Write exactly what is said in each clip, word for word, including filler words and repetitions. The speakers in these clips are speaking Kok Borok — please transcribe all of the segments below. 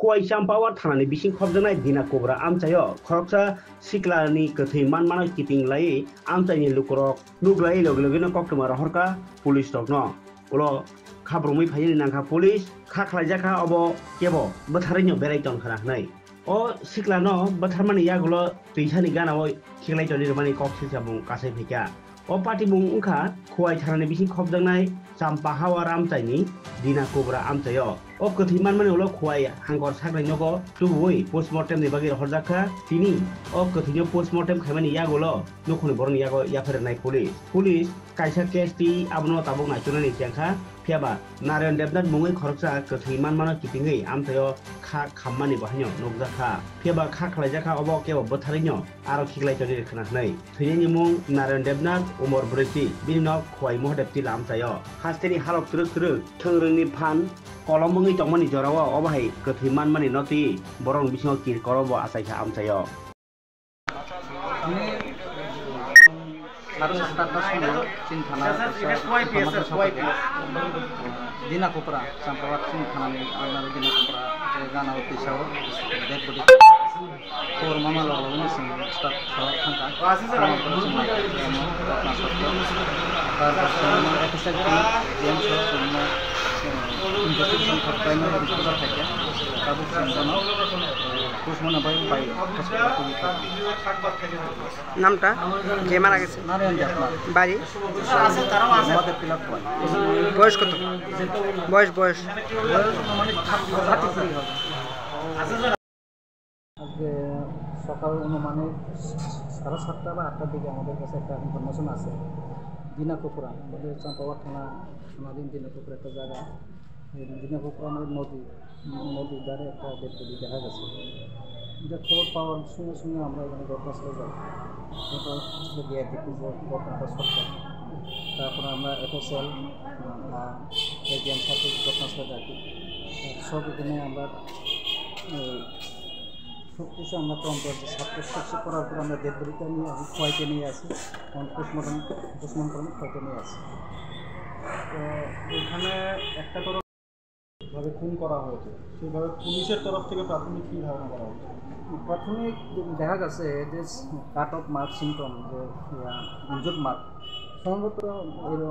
Khowai Champawat thanani bising khopjaknai Dina Kubra amchaio khoroksa siklani kwthwi manmano kiting laiwi amchaini lukurok nuglaiwi logi logino koktwma rohorkha police rokno. Ulo khabrumwi phainani nangkha police, kha khlaijakha obo kebo bwtharwino berai tongkha hwnwi. O siklano bwtharmani yagulo twisani ganao khiklai toni rwmani kok silsa bung kasai phaikha. O party bung wngkha Khowai thanani bising khopjaknai Champahawa amchaini Dina Kubra amchaio. O kwthwi manmani ulo Khowai hangkor sakni nogo tubuwi postmortem ni bagwi rohorjak kha. Tini o kwthwino postmortem khaimani yagulo nukhungni borokni yago yapharnai police. Police kaisa case twi abono tabuk naichuknani chengkha. Phiyaba Narayan Debnath mungwi khoroksa kwthwi manmano kitingwi amchaio kha khammani bahaino nukjakha. Phiyaba kha khlaijakha obo kebo bwtharwino aro khiklai tongwi rwkhwna hwnwi. Thwinani mung Narayan Debnath, umor brwiti, bini nok Khowai Mahadev Tila amchaio. Hasteni halok twrwk twrwk, thwngrwngni phan kolom wngwi tongmani jorao obo hai kwthwi manmani no twi borokni bisingo kirkorobo achaikha amchaio. Sare satta atta somoy chini thana Dina Kupra, Champawat chini thanani under Dina Kupra, je gana o tisa o dead body. Khobor mama logo logo ni chwng start kha thangkha. Tamo borok chwng mai kha, tamo borok chwng mai kha. Tar borok chwng mai F S L team, G M sir chwng mai, eh, investigation kha, primary report kha khe. Tabuk chwng bono, eh, postmortem bai, bai hospital tubui kha. নামটা? কে মারা গেছে? নারায়ণ দেবনাথ। বাড়ি? আমাদের পিলারখোয়াই। বয়স কত? বয়স, বয়স। বয়স অনুমানিক থার্টি থ্রি হবে। আজকে সকাল অনুমানিক সাড়ে সাতটা বা আটটার দিকে আমাদের কাছে একটা ইনফরমেশন আছে। দিনা কুকুরা, আমাদের চাম্পাওয়ার থানা, থানাধীন দিনা কুকুরা একটা জায়গা। এই দিনা কুকুরা আমাদের নদী, নদীর ধারে একটা ডেড বডি দেখা গেছে। এটা খবর পাওয়ার সঙ্গে সঙ্গে আমরা এখানে ঘটনাস্থলে যাই। ঘটনাস্থলে গিয়ে দেখি যে ঘটনাটা সত্য। তারপরে আমরা এফএসএল বা এজিএম সাথে ঘটনাস্থলে ডাকি। সব এখানে আমরা, এই, সব কিছু আমরা তদন্ত করছি। সাতটা সব করার পর আমরা ডেড বডিটা নিয়ে আমি খোয়াইতে নিয়ে আসি। এখন পোস্টমর্টম, পোস্টমর্টম খোয়াইতে নিয়ে আসি। তো এখানে একটা তরফ ভাবে খুন করা হয়েছে, সেভাবে পুলিশের তরফ থেকে প্রাথমিক কী ধারণা করা হচ্ছে? প্রাথমিক দেখা গেছে যে কাট অফ মার্ক সিমটম, যে, ইয়া, ইনজুর্ড মার্ক, সম্ভবত এর,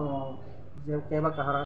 যে কে বা কাহারা